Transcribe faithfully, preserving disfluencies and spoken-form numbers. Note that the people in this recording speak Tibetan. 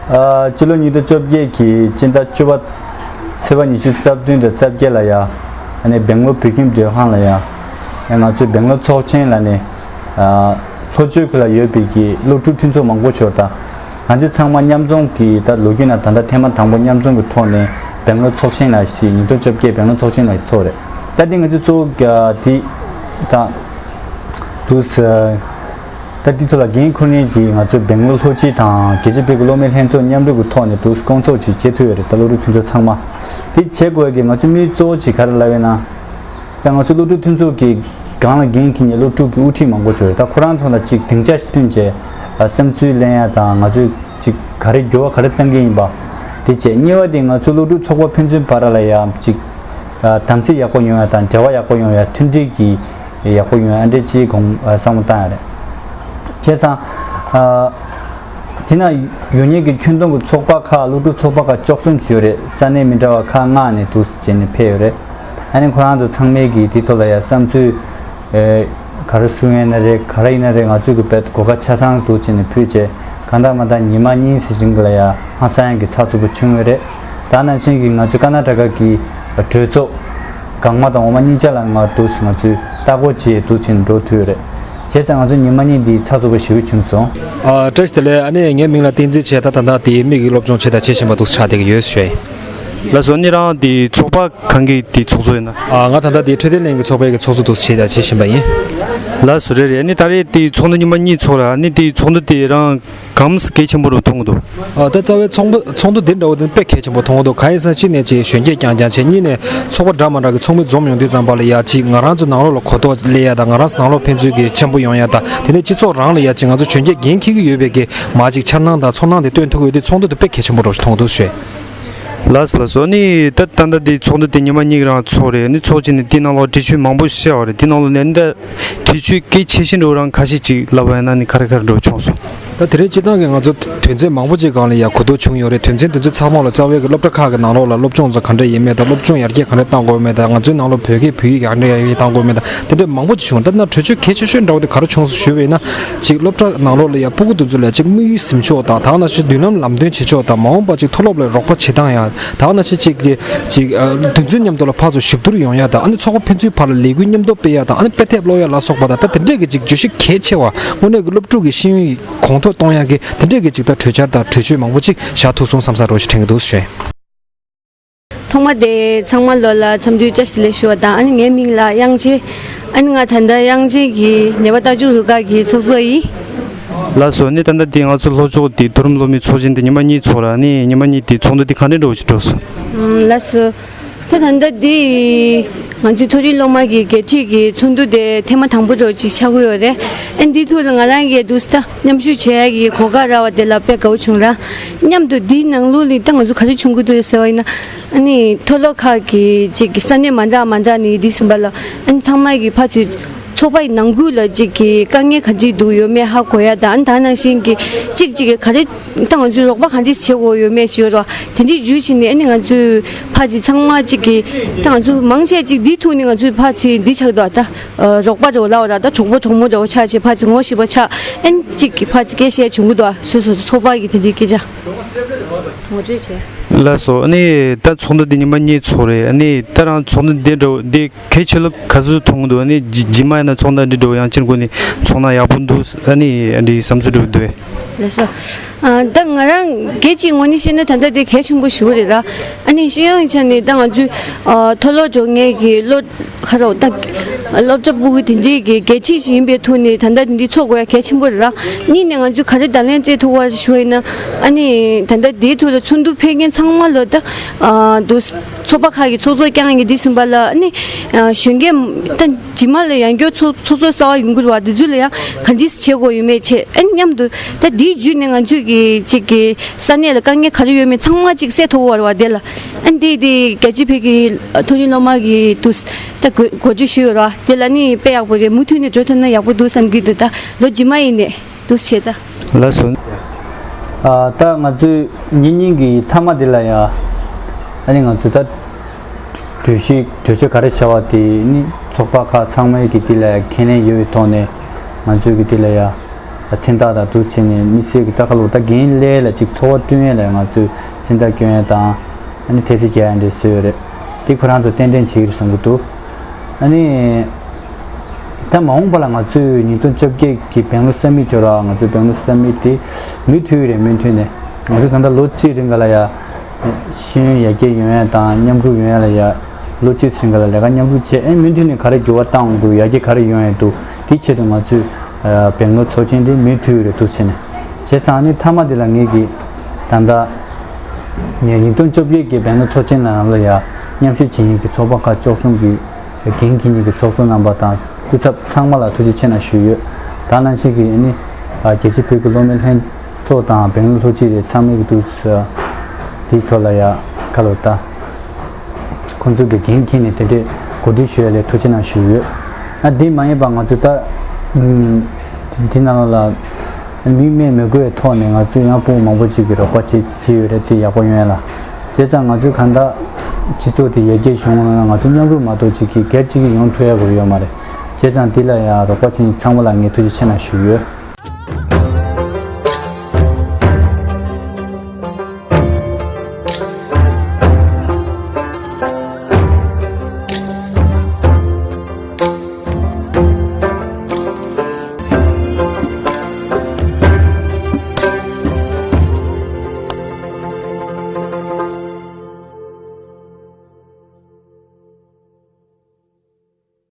ཨ། སྤྱི་ལོ་ཉིས་སྟོང་བཅོ་བརྒྱད་ཀྱི་སྤྱི་ཟླ་བཅུ་པ་ཚེས་པ་ཉི་ཤུ་རྩ་བདུན་དང་རྩ་བརྒྱད་ལ་ཡ། ཨ་ནི་སྦེང་ལོར་བོད་ཁྱིམ་སྡོད་ཁང་ལ་ཡ། ཡ་ང་ཚོའི་སྦེང་ལོར་ཚོགས་ཆེན་ལ་ནི། ཨ། ལྷོ་ཕྱོགས་ཁུལ་ལ་ཡོད་པའི་གི་སློབ་ཕྲུག་མཐུན་ཚོགས་མང་པོ་ཞིག་དང་། ང་ཚོ་ཚང་མ་མཉམ་འཛོམས་ཀྱིས་ད་ལོ་རྒྱུས་ནང་ད་ལྟ་ཐེངས་མ་དང་པོ་མཉམ་འཛོམས་ཀྱི་ཐོག་ནས་སྦེང་ལོར་ཚོགས་ཆེན་ལ་ཞིག་ཉིས་སྟོང་བཅོ་བརྒྱད་སྦེང་ལོར་ཚོགས་ཆེན་ལ་ཞིག་ཚོགས་རེད། ད་དེ་ང་ཚོ་གཙོ་བོ་དེ་དང་། དུས། ད་དེ་ཚོ་ལ་འགན་འཁུར་མཁན་གྱིས་ང་ཚོ་སྦེང་ལོར་ལྷོ་སྤྱི་དང་རྒྱལ་སྤྱིའི་བོད་ཀྱི་སློབ་མའི་ལྷན་ཚོགས་མཉམ་རུབ་ཀྱི་ཐོག་ནས་དུས་སྐོང་ཚོགས་ཅིག་བྱེད་ཐུབ་ཡོད་རེད། ད་སློབ་ཕྲུག་མཐུན་ཚོགས་ཚང་མ། དེ་བྱེད་དགོས་ཀྱི་ང་ཚོ་དམིགས་གཙོ་བོ་ཅིག་ག་རེ་ལབ་ཡོད་ན། ད་ང་ཚོ་སློབ་ཕྲུག་མཐུན་ཚོགས་ཀྱི་སྒང་ལ་འགན་འཁྱེར་མཁན་སློབ་ཕྲུག་གི་དབུ་ཁྲིད་མང་པོ་ཅིག་ཡོད་རེད། ད་ཁོ་རང་ཚོ་ལ་ཅིག་སྡིངས་ཆ་ཞིག་བསྐྲུན་བྱས། ཨ། བསམ་ཚུལ་ལེན་ཡ་དང་ང་ཚོས་ཅིག་ག་རེ་འགྱུར་བ་ག་རེ་གཏང་གི་ཡིན་པ། དེ་བྱས། གཉིས་པ་དེ་ང་ཚོ་སློབ་ཕྲུག་ཚོགས་པ་ཕན་ཚུན་བར་ལ་ཡ་ཅིག་ཨ། དམ་ཚིག་ཡག་པོ་ཡོང་ཡ་དང་འབྲེལ་བ་ཡག་པོ་ཡོང་ཡ། མཐུན་སྒྲིལ་གྱི་ཡག་པོ་ཡོང་ཡ་འདྲ་ཅིག་དགོངས། ཨ། བསམ་བློ་བཏང་ཡ་རེད། བྱས་ཙང་། ཨ། དེ་ན་ཡོད་མཁན་གྱི་ཁྱོན་བསྡོམས་ཀྱི་ཚོགས་པ་ཁག་སློབ་ཕྲུག་ཚོགས་པ་ཁག་བཅུ་གསུམ་ཞིག་ཡོད་རེད། ས་གནས་མི་འདྲ་བ་ཁག་ལྔ་ནས་འདུག་སེ་བྱས་ནས་ཕེབས་ཡོད་རེད། ཨ་ནི་ཁོ་རང་ཚོ་ཚང་མས་ཀྱིས་དེ་ཐོག་ལ་ཡ་བསམ་ཚུལ། ཨེ། ག་རེ་གསུང་ཡས་ན་རེད། ག་རེ་ཡིན་ན་རེད། ང་ཚོས་ཀྱི་བེད་གོ་སྐབས་ཆ་ཚང་འདུག་སེ་བྱས་ནས་ཕུལ་བྱས། གང་ལྟར་མ་ལྟར་ཉི་མ་གཉིས་ཙམ་རིང་ལ་ཡ་ཧང་སང་ཡག་གི་ཚགས་ཚུད་པོ་བྱུང་ཡོད་རེད། ད་ནང་བཞིན་གྱི་ང་ཚོའི་ཀར་ན་ཊ་ཀ་གི་གྲོས་ཚོགས་སྒང་མ་དང་འོག་མ་གཉིས་ཆ་ལ་ང་འདུག་སེ་ང་ཚོས་ལྟ་སྐོར་བྱས་འདུག་སེ་བྱས་ནས་འགྲོ་ཐུབ་ཡོད་རེད། བྱས་ཙང་ང་ཚོ་ཉི་མ་གཉིས་འདི་ཚགས་ཚུད་པོ་ཞེ་པོ་བྱུང་སོང་། ཨ། བཀྲ་ཤིས་བདེ་ལེགས། ཨ་ནི་ངའི་མིང་ལ་བསྟན་འཛིན་བྱས། ད་ད་ལྟ་དེ་མིག་གི་སློབ་སྦྱོང་བྱས་དང་བྱེད་བཞིན་པ་འདུག་སེ་ཆགས་བསྡད་ཀྱི་ཡོད་ཞུ་ཡ་ཡིན། ལགས་སོ། ཨ་ནི་རང་དེ་ཚོགས་པ་གང་གི་དེ་ཚོགས་གཙོ་ཡིན་ན། ཨ། ང་ད་ལྟ་དེ་འཕྲོད་བསྟེན་ལྷན་ཁང་གི་ཚོགས་པའི་གི་ཚོགས་གཙོ་འདུག་སེ་བྱས་དང་བྱེད་བཞིན་པ་ཡིན། ལགས་སོ། རེད་རེད། ཨ་ནི་ད་རེས་དེ་ཚོགས་འདུ་ཉི་མ་གཉིས་ཚོགས་ར། ཨ་ནི་དེ་ཚོགས་འདུ་དེ་རང་གང་གལ་ཆེན་པོ་རུ་མཐོང་གི་འདུག་ཨ། ད་རྩ་བའི་ཚོགས་པ་ཚོགས་འདུ་འདི་འདྲ་བོ་དེ་དཔེ་གལ་ཆེན་པོ་མཐོང་གི་འདུག་གང་ཡིན་ཟེར་ན་གཅིག་ནས་ཅིག་གཞོན་སྐྱེས་རྐྱང་རྐྱང་བྱས། གཉིས་ནས་ཚོགས་པ་འདྲ་མ་འདྲ་གི་ཚོགས་མི་འཛོམས་ཡོང་དུས་ཙམ་པ་ལ་ཡ་ཅིག་ང་རང་ཚོ་ནང་ལོགས་ལ་གོ་རྟོགས་སླེབས་ཡ་དང་། ང་རང་ཚོ་ནང་ལོགས་ཕན་ཚུན་གྱི་འཆམ་པོ་ཡོང་ཡ་དང་། དེ་ནས་སྤྱི་ཚོགས་རང་ལ་ཡ་ཅིག་ང་ཚོ་གཞོན་སྐྱེས་འགན་འཁྱེར་གྱི་ཡོད་པའི་གི་མ་ཅིག་འཆར་སྣང་དང་ཚོར་སྣང་དེ་སྟོན་ཐུབ་ཡོད་དུས་ཚོགས་འདུ་དེ་དཔེ་གལ་ཆེན་པོ་འདྲ་བོ་ཞིག་མཐོང་གི་འདུག་ཞུ། ལགས་སོ་ལགས་སོ། ཨ་ནི་ད་ད་ལྟ་འདི་ཚོགས་འདུ་དེ་ཉི་མ་གཉིས་རང་ཚོགས་རེད། ཨ་ནི་ཚོགས་བྱས་ནས་དེའི་ནང་ལོགས་གྲོས་ཆོད་མང་པོ་བཤད་པ་རེད། དེའི་ནང་ལོགས་ནས་ཨ་ནི་ད་གྲོས་ཆོད་གལ་ཆེ་ཤོས་འདྲ་བོ་རང་ཁ་ཤས་ཅིག་ལབ་པ་ཡིན་ན་ཨ་ནི་ག་རེ་ག་རེ་འདྲ་བོ་བྱུང་སོང་། ད་དེ་རིང་སྤྱིར་བཏང་གི་ང་ཚོ་དོན་ཚན་མང་པོ་ཅིག་སྒང་ལ་ཡ་གོ་རྟོགས་བྱུང་ཡོད་རེད། དོན་ཚན་དེ་ཚོ་ཚང་མ་ལ་རྩ་བའི་གི་སློབ་གྲྭ་ཁག་གི་ནང་ལོགས་ལ་སློབ་སྦྱོང་ཚོ་ག་འདྲ་ཡིན་མིན་དང་། སློབ་སྦྱོང་ཡར་རྒྱས་ག་འདྲ་གཏང་དགོས་མིན་དང་། ང་ཚོའི་ནང་ལོགས་བོད་སྐད་བོད་ཡིག་ག་འདྲ་ཡར་རྒྱས་གཏང་དགོས་མིན་དང་། དེ་འདྲ་མང་པོ་ཅིག་བྱུང་། ད་ན་གྲོས་ཆོད་གལ་ཆེ་ཤོས་འདྲ་བོ་དེ་ག་རེ་བྱུང་སོང་ཞུས་པ་ཡིན་ན། ཅིག་སློབ་གྲྭ་ནང་ལོགས་ལ་ཡ་སྤུ་གུ་དེ་ཚོ་ལ་ཅིག་དམིགས་ཡུལ་གཟིམ་ཕྱོགས་དང་། དེ་ནང་བཞིན་མདུན་ལམ་ལམ་སྟོན་བྱེད་ཕྱོགས་དང་། མ་འོངས་པ་ཅིག་མཐོ་སློབ་ལ་རོགས་པ་བྱེད་སྟངས་ཡ་དང་། ནང་བཞིན་ཅིག་ཅིག་ཅིག་ཨ། དེ་ཚོའི་མཉམ་དུ་ལ་ཕར་ཚུར་ཞིབ་བསྡུར་ཡོང་ཡ་དང་། ཨ་ནི་ཚོགས་པ་ཕན་ཚུན་བར་ལ་ལས་འགུལ་མཉམ་དུ་སྤེལ་ཡ་དང་། ཨ་ནི་དཔེ་དེབ་ཀློག་ཡ་ལ་སོགས་པ་དང་། ད་དེ་འདྲས་ཀྱི་ཅིག་བརྗོད་གཞི་གལ་ཆེ་བ། དངོས་གནས་ཀྱི་སློབ་ཕྲུག་གི་ཤེས་ཡོན་གོང་མཐོར་གཏོང་ཡ་གི་དེ་འདྲས་ཀྱི་ཅིག་ད་གྲོས་འཆར་དང་གྲོས་ཆོད་མང་པོ་ཅིག་བཞག་ཐུབ་སོང་བསམ་ས་འདྲ་བོ་ཞིག་དྲན་གྱི་འདུག་ཞུ། ཐོག་མ་དེ་ཚང་མ་ལོ་ལ་འཚམས་འདྲི་བཀྲ་ཤིས་བདེ་ལེགས་ཞུ་བ་དང་། ཨ་ནི་ངའི་མིང་ལ་དབྱངས་ཅན། ཨ་ནི་ང་ད་ལྟ་དབྱངས་ཅན་གྱི་ནད་པ་རྟག་བྱུང་རུ་ཁག་གི་ཚོགས་གཙོ་ཡིན། ལགས་སོ། ཨ་ནི་ད་ལྟ་འདི་ང་ཚོ་ལྷོ་ཕྱོགས་འདི་མཐོ་རིམ་སློབ་མའི་ཚོགས་ཆེན་འདི་ཉི་མ་གཉིས་ཚོགས་ར། ཨ་ནི་ཉི་མ་གཉིས་འདི་ཚོགས་འདུ་འདི་ག་འདྲ་འདྲ་བོ་ཞིག་འགྲོ་སོང་། ཨམ། ལགས་སོ། ད་ད་ལྟ་འདི་ང་ཚོའི་མཐོ་རིམ་སློབ་མ་གི་རྒྱལ་སྤྱིའི་གི་ཚོགས་འདུ་དེ་ཐེངས་མ་དང་པོ་འདྲ་བོ་ཅིག་ཆགས་ཀྱི་ཡོད་རེད། ཨ་ནི་འདིའི་ཐོག་ལ་ང་རང་གིས་འདུག་སེ་ད་མཉམ་ཞུགས་བྱེད་ཡ་གི་གོ་སྐབས་རག་པ་དེ་ལ་དཔེ་དགའ་པོ་བྱུང་ར། མཉམ་དུ་འདིའི་ནང་ལོགས་ལ་ད་ང་ཚོ་ག་རེ་བྱུང་གི་འདུག་ཟེར་བ་ཡིན་ན། ཨ་ནི་མཐོ་སློབ་ཁག་གི་ཅིག་གི་ས་གནས་མ་འདྲ་མ་འདྲ་ནས་འདི་ཟིན་པ་ལ། ཨ་ནི་ཚང་མ་གི་ཕར་ཚུར་ཚོགས་པ་ཡི་ནང་ཁུལ་ལ་ཅིག་གི་དཀའ་ངལ་ག་ཅིག་འདུག་ཡོད་མེད་ཧ་གོ་ཡ་དང་། ཨ་ནི་ད་ནང་བཞིན་གྱི་ཅིག་ཅིག་གི་ག་རེ་ད་ང་ཚོས་རོགས་པ་ག་འདྲ་བྱེད་དགོས་ཡོད་མེད་ཞིག་ཡོད་ར། དེ་འདྲའི་རྒྱུ་བྱས་ནས་ཨ་ནི་ང་ཚོས་ཕར་ཚུར་ཚང་མ་ཅིག་གི་ད་ང་ཚོ་མང་ཆེ་ཅིག་འདི་ཐུག་ནས་ང་ཚོས་ཕར་ཚུར་འདི་ཆགས་འདུག་ད་རོགས་པ་འདྲ་བོ་ལབ་པ་ར། ད་གྲོགས་པོ་གྲོགས་མོ་འདྲ་བོ་ཆགས་བྱས་ཕར་ཚུར་ངོ་ཤེས་པ་ཆགས། ཨ་ནི་ཅིག་གི་ཕར་ཚུར་སྐད་བཤད་བྱུང་གི་འདུག་སོ་སོ་ཚོགས་པ་གི་དེ་འདྲའི་སྐད་ཆ། ངོ་སྤྲོད་བྱས། ལགས་སོ། ཨ་ནི་ད་ཚོགས་འདུ་འདི་ཉི་མ་གཉིས་ཚོགས་རེད། ཨ་ནི་ད་རང་ཚོགས་འདུ་འདི་འདྲ་བོ་འདི་གལ་ཆེ་ལོ་ག་ཚོད་མཐོང་གི་འདུག་ཨ་ནི་རྗེས་རྗེས་མ་ཡིན་ན་ཚོགས་འདུ་འདི་འདྲ་བོ་ཡང་བསྐྱར་སྒོ་ནས་ཚོགས་ན་ཡག་པོ་འདུག་ཨ་ནི་འདི་བསམ་ཚུལ་འདྲ་བོ་འདུག་ལགས་སོ། ཨ། ད་ང་རང་སྒེར་གྱི་ངོས་ནས་བཤད་ན་ད་ལྟ་དེ་གལ་ཆེན་པོ་ཞེ་པོ་རེད་ལ། ཨ་ནི་སྤྱི་ཡོངས་ཆ་ནས་ད་ང་ཚོའི་ཨ་མཐོ་སློབ་འགྲོ་མཁན་གྱི་སློབ་ཁ་རོག་ད་སློབ་གྲྭ་ཕྲུ་གུ་དེ་འདྲའི་གི་རྒྱལ་སྤྱི་ཞིག་ཡིན་པའི་ཐོག་ནས་ད་ལྟ་དེ་འདྲའི་ཚོགས་དགོས་ཡ་གལ་ཆེན་པོ་རེད་ལ། གཉིས་ནས་ང་ཚོས་ག་རེ་བརྡ་ལན་སྤྲད་ཐུབ་པ་ཞུ་བ་ཡིན་ན། ཨ་ནི་ད་ལྟ་དེའི་ཐོག་ལ་ཚོགས་འདུ་ཕེབས་མཁན་ཚང་མ་ལ་ད་ཨ་དུ་ཚོགས་པ་ཁག་གི་ཚོགས་གཙོ་རྐྱང་གི་འདི་ཟིན་པ་ལ། ཨ་ནི་ཨ་གཞོན་སྐྱེས་ད་རྗེས་མ་ལ་ཡང་བསྐྱར་ཚོགས་ཚོགས་གཙོ་གསར་པ་ཡོང་གི་རེད་བ། དེ་ཚོ་ལ་ཡང་ག་འདྲས་བྱེད་དགོས་ཡོད་མེད་བྱས། ཨ་ནི་མཉམ་དུ་ད་འདིའི་བརྒྱུད་ནས་ང་ཚོས་ཀྱི་ཅིག་གི་ས་གནས་ལ་དཀའ་ངལ་ག་རེ་ཡོད་མེད་ཚང་མ་ཅིག་སེལ་ཐུབ་ཀྱི་རེད་བ། དེ་ལ་ཨ་ནི་དེ་དེ་རྒྱལ་སྤྱིའི་བོད་ཀྱི་མཐོ་རིམ་སློབ་མ་གི་དུ་ད་གོ་གོ་སྒྲིག་ཞུས་ཡོད་རེད་བ། དེ་ལ་ནི་དཔེ་ཡག་པོ་རེད། མུ་མཐུད་ནས་འགྲོ་ཐུབ་ན་ཡག་པོ་འདུག་བསམ་གྱི་འདུག་ད་ལོ་རྗེས་མ་ཡིན་ནས། འདུག་བྱས་ད། ལགས་སོ། ཨ། ད་ང་ཚོས་ཉིན་གཉིས་ཀྱི་མཐའ་མ་འདི་ལ་ཡ། ཨ་ནི་ང་ཚོས་ད་གྲོས་གཞི་གྲོས་ཆོད་ག་རེ་བྱ་བ་དེ་ནི་ཚོགས་པ་ཁག་ཚང་མའི་གི་དེ་ལ་ཡ་ཁས་ལེན་ཡོད་པའི་ཐོག་ནས། ང་ཚོས་གི་དེ་ལ་ཡ་ མཚན་རྟགས་དང་འདུག་བྱས་ནས་མི་སེར་གྱི་ད་ག་ལོ་ད་རྒན་ལས་ལ་ཅིག་འཚོ་བ་བསྐྲུན་ཡས་ལ་ང་ཚོས་མཚན་རྟགས་སྐྱོན་ཡས་དང་ཨ་ནི་ཐེལ་ཙེ་རྒྱག་ཡས་འདྲ་བཟོས་ཡོད་རེད། དེ་ཁོ་རང་ཚོ་ཏན་ཏན་བྱེད་ཀྱི་རེད་བསམ་གྱི་འདུག་ཨ་ནི། ད་མ་འོངས་པ་ལ་ང་ཚོས་ཉིས་སྟོང་བཅོ་བརྒྱད་ཀྱི་བེང་ལོ་སམ་མིཊ་བྱོས་ར། ང་ཚོའི་བེང་ལོ་སམ་མིཊ་དེ་མུ་མཐུད་རེད། མུ་མཐུད་ནས་ང་ཚོས་ད་ལྟ་ལོ་གཅིག་རིང་ག་ལ་ཡ་ཤེས་ཡོན་ཡར་རྒྱས་ཡོང་ཡ་དང་མཉམ་རུབ་ཡོང་ཡ་ལ་ཡ་ལོ་གཅིག་རིང་ག་ལ་ལས་ཀ་མཉམ་རུབ་བྱས། ཨེ་མུ་མཐུད་ནས་ག་རེ་འགྱུར་བ་བཏང་འོང་འདུག་ཡར་རྒྱས་ག་རེ་ཡོང་ཡ་འདུག་དེའི་ཆེད་དུ་ང་ཚོས་བེང་ལོ་ཚོགས་ཆེན་དེ་མུ་མཐུད་རེད་འདུག་བྱས་ནས་བྱས་ཙང་ཨ་ནི་མཐའ་མ་དེ་ལ་ངེད་ཀྱིས་ད་ལྟ་ངས་ཉིས་སྟོང་བཅོ་བརྒྱད་ཀྱི་བེང་ལོ་ཚོགས་ཆེན་ནང་ལ་ཡ་མཉམ་ཞུགས་བྱེད་མཁན་གྱི་ཚོགས་པ་ཁག་བཅུ་གསུམ་གྱི་འགན་འཁྱེར་མཁན་གྱི་ཚོགས་གཙོ་རྣམ་པ་དང་སྐུ་ཚབ་ཚང་མ་ལ་ཐུགས་རྗེ་ཆེ་གནང་ཞུས་ཡོད། ད་ནང་བཞིན་གྱི་ཨ་ནི་རྒྱལ་སྤྱིའི་བོད་ཀྱི་གློག་མེ་ལྷན་ཚོགས་དང་བེང་ལོར་ལྷོ་སྤྱི་རེད། ཚང་མས་ཀྱི་འདུག་དེའི་ཐོག་ལ་ཡ་ཁ་ལོ་ད་ཁོང་ཚོ་གི་འགན་འཁྱེར་ནས་དེ་འདྲས་གོ་སྒྲིག་ཞུ་ཡ་ལ་ཐུགས་རྗེ་གནང་ཞུས་ཡོད། ཨ་དེ་མ་ཡིན་པ་ང་ཚོ་ད་ཨུམ་དེ་ནང་ལ། མི་སྨན་མི་དགོས་ཐོག་ནས་ང་ཚོས་ཡང་ཕྲུ་གུ་མང་པོ་ཅིག་གི་རོགས་པ་བྱེད་བྱེད་ཡོད་རེད། དེ་ཡག་པོ་ཡོང་ཡ་ལ། བྱས་ཙང་ང་ཚོས་གང་ལྟར་སྤྱི་ཚོགས་དེ་ཡར་རྒྱས་བྱུང་ན་ང་ཚོ་མཉམ་རུབ་མ་གཏོགས་ཅིག་གི་སྒེར་གཅིག་གིས་ཡོང་ཐུབ་ཡ་དགོས་ཡོད་མ་རེད། བྱས་ཙང་འདི་ལ་ཡང་རོགས་པ་བྱེད་མཁན་ཚང་མ་ལ་ངས་ཐུགས་རྗེ་ཆེ་གནང་ཞུས་ཡོད།